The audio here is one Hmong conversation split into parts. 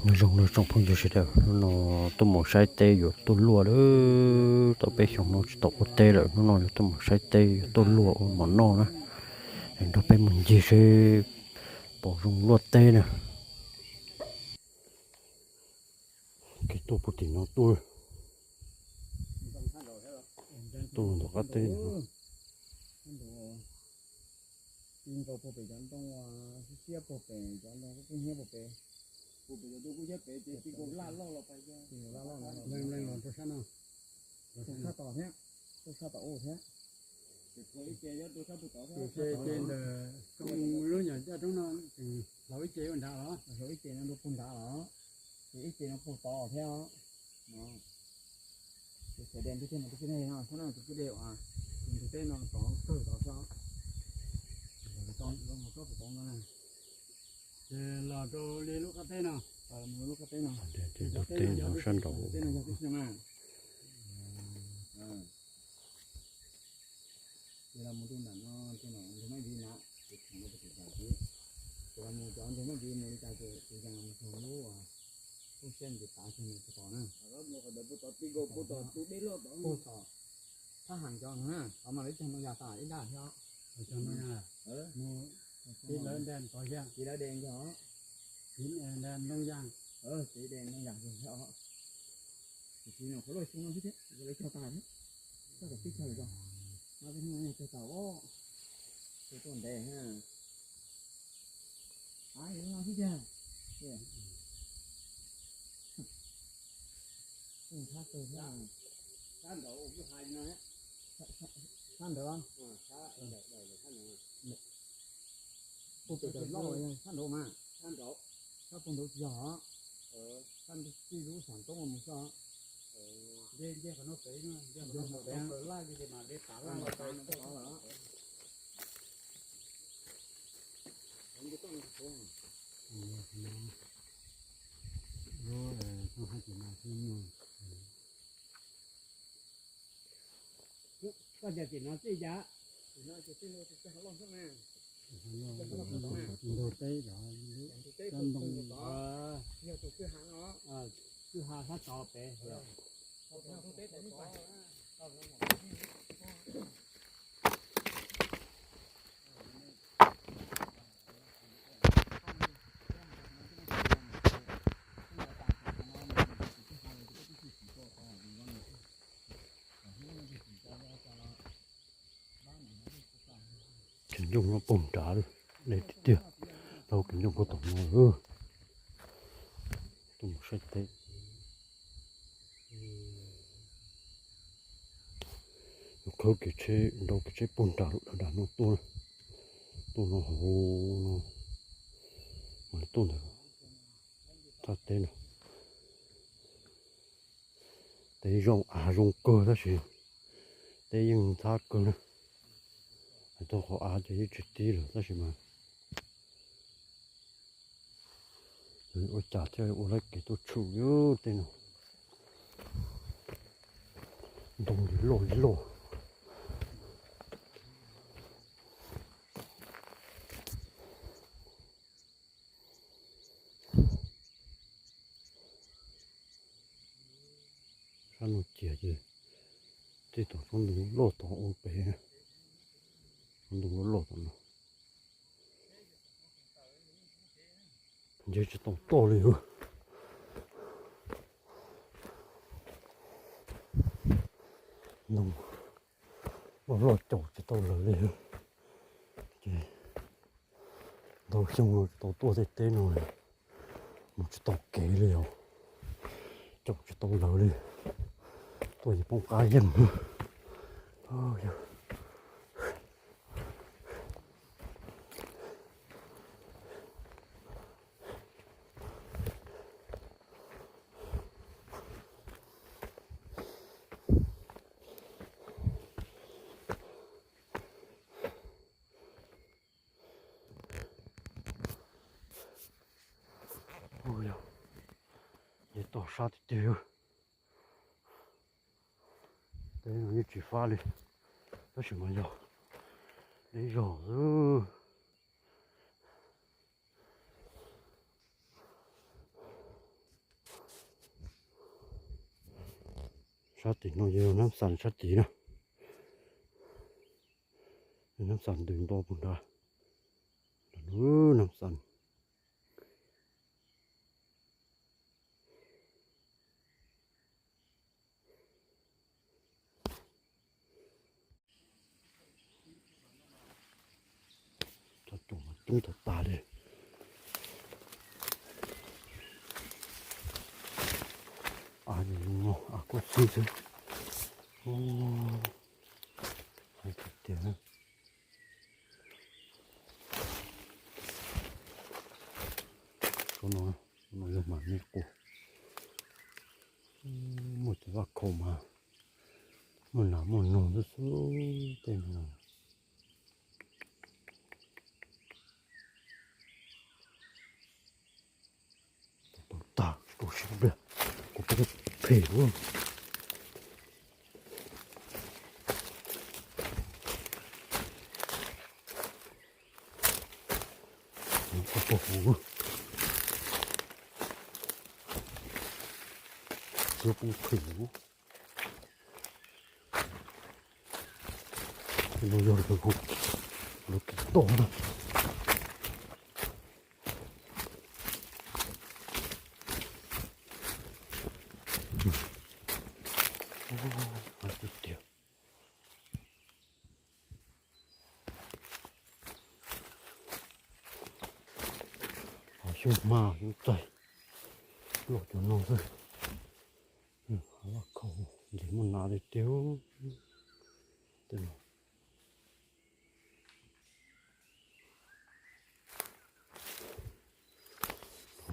Nyob zoo nawb tsoom phooj ywg sawv daws, hnub no tuaj mus saib teb yuav tuaj luaj lawm. Tau peb xyoos no tsis tau ua teb lawm, hnub no yuav tuaj mus saib teb yuav tuaj luaj ua mov noj na. Es nrog peb mus ncig seb puas zoo luaj teb na. Kev tuaj puag tim no tuaj, tuaj ntawm qab teb no. Tib nkaus puag pem cov ntoo, siab siab puag pem cov ntoo kub kub hnyiab puag pem. Puag pem cov ntoo kub hnyiab pem ces tib nkaus laj loj los pais, tib nkaus laj loj los, leej leej los rau sab no, rau sab tom thiab, rau sab tom ub thiab. Ces ib ce nyob rau sab puag tod thiab, ces ces ntawm koj mus lub nyuam caj roob no tseem hlauv ib ce ua nrad los, hlauv ib ce no rau puag nrad los, ces ib ce no puag tod thiab os. Ces sawv daws ntws tij mus tus kwj dej no, sab no tus kwj dej uas tus ntug teb no tod kawg tod xwb. Ces los rau li lub qab teb no, lub qab teb no, tus teb no yog tib si na. Ces los mus rau nram no, rau nram ntug Mab Viv na, ces tseem rau puag tim tod xwb. Ces los mus cov ntug Mab Viv mus li cas ces tus yees mus txog lub, lub siab nti tav txog mus txog tod na. Puag tom, puag tom tus dej loj tod, puag tom thab ham cov no na, tod mas lawv cog ntoo yas tas ib daj thiab. Cog ntoo yas, mus tiv lawv de tod thiab, tiv lawv de cog, tiv de ntoo yas, tiv de ntoo yas thiab os. Tiv no qhov loj xyoo no xwb thiab, lawv cog tas thiab. Txog tom teb chaws lawm, no peb hnub no cog tas os. Cog tuaj ntev na. Av, no xwb tiag. Thab kawg thiab. Thab nraud, thab nraud. Puag pem cov loj thab nraud mas. Thab nraud, thab puag nraud tsis yog os. Thab tij lub sam toob mus xwb. Nce, nce qhov no pem, nce qhov no pem, laj li ces mas de tav laj los tav no. Koj tias tim no txij cas? Tim no ces txij no tus teb hauv loj xwb na. Ntug teb, cov ntoo, yog tus kwj ha no, kwj ha sab tod pem. Cov ntoo no puag nrad, deb tiag tiag. Tau cov ntoo puag tom no, tuaj mus saib teb. Yuav khawb kev tsheb, nrau kev tsheb puag nram lub dam no tuaj, tuaj no hauv no, mam li tuaj ntawm thaj teb no. Teb zoo, av zoo kawg tab sis teb yeej ntxhab kawg na. Hais txog qhov av ces yeej tsis tib lawm tab sis mas ua cas thiaj ua lawv kev tuaj tshwm tej no. Ntoo li loj li loj. Sab no cia ces tej tsob ntoo loj tod ua pem, tsob ntoo loj loj tom no. Nce tsis tau toj li. Ntoo loj loj caum tsis tau lawv li. Ces ntau xyoo no tsis tau tuaj tej teb no, mus tsis tau kev li os. Caum tsis tau lawv li. Tuaj ces poob qab yeeg. Ua yog, yeej toj sab tiag tiag. Teb no yeej tsis fab li, tab sis mas yog deb zog xwb. Sab tim no yog Nab Xas sab tid na. Nab Xas ntws nto puag nrad. Nab Xas. Cov coob tag tag li. Av no av kuj xib xwb. Hais tiag tiag. Tsob no, tsob no yog mas me qus. Muaj cov vaj khaum mas muaj nas muaj noog xwb xwb tej no. Tau tag rau siab pliag, kuv poob phem lawm. Koj pom kuv, kuv poob phem lawm. No yog lawv, lawv kev toj na. Tiag tiag. Xyoo hma xyoo txaij los cov no xwb. Vaj khaum ntses muaj nas li tiag. Tej no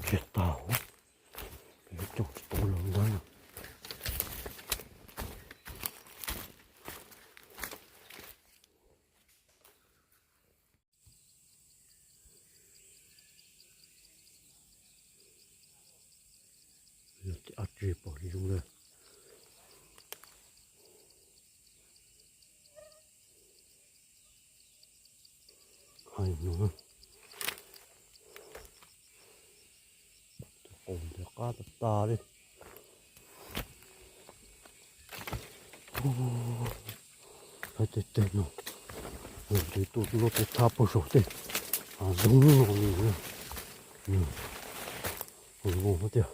ntsiag tag, coob tsis tau lawm ntag. Yog tias ab tsi pom zoo li. Hais no, tus qus ntawd qab tas tas li. Hais tiag tiag no, nws tuaj luaj tej thab puag saum tej zoov no, zoo tiag.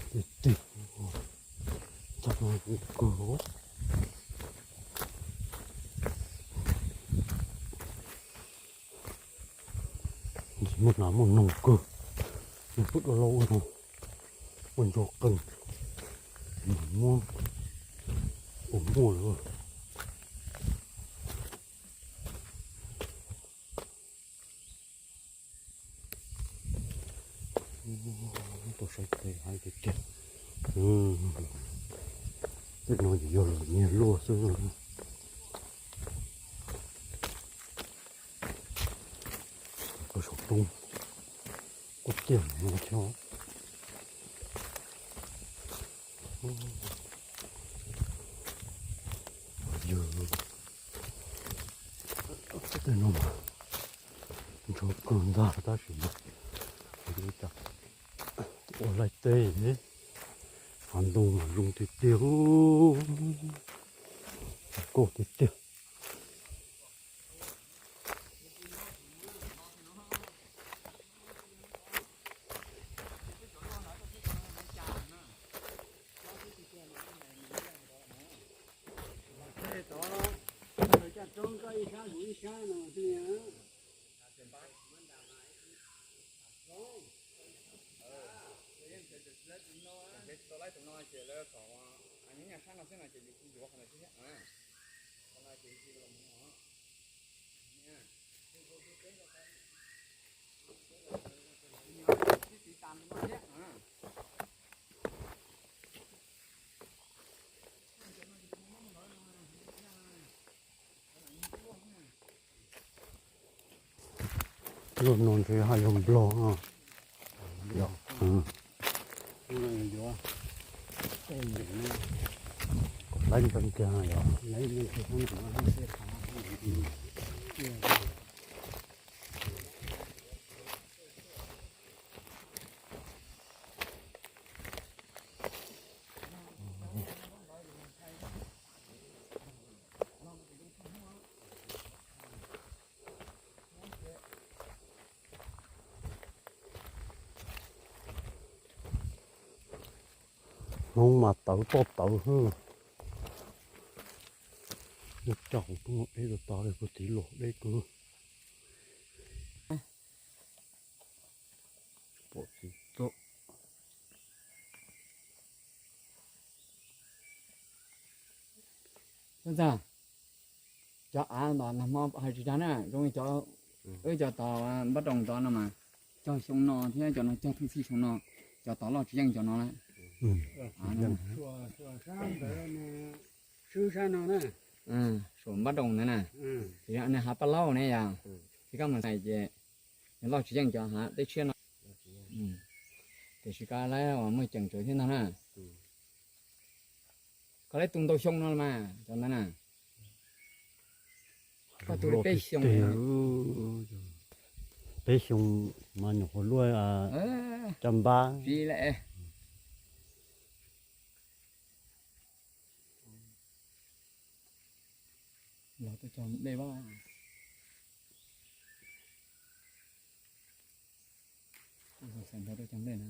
Tiag tiag, thab no kawg. Muaj nas muaj noog kawg, nws pub dua lauj ua no, ua ntso qees, muab ua muaj lawm. Tuaj saib tes haib tiag tiag. Tej no ces yog lawv nyiag luaj xwb. Koj saum roob kuj tiag no thiab. Yog tej no mas ntsoov kawg ntag tab sis mas ua laij teb, hav ntoo mas zoo tiag tiag, koj tiag tiag. Lub no ntshe haj yog nplog no. Yog. Kom laib npee kiag yog. Hoob mas tawv toj tawv. Ua cas kuv pheej deb tag tag li, kuv tiv luag deb kawg. Pom tsis txog. Cov av ntawd nag hmo hais tsis dag na, zoo li cov, wb cov tod npab roos tod no mas, cog xyoo no thiab cov no cog thwj txhij xyoo no, cov tod loj tsis yeej cov no lawm. Suam npab roos ntawd na, tiam sis nws hav paj laub ne yom, tsis kab mus xais ces nws loj tsis yeej cov hav teb tshiab no. Tiam sis koj lawv uas muaj ceem tsawv thiab ntag na. Koj lawv tu ntau xyoo no los mas cov ntawd na. Koj tu li peb xyoo, peb xyoo mas nyuam qhuav luaj cov npab. Los tuaj cog dej vaj. Xav nrog tuaj cog dej na.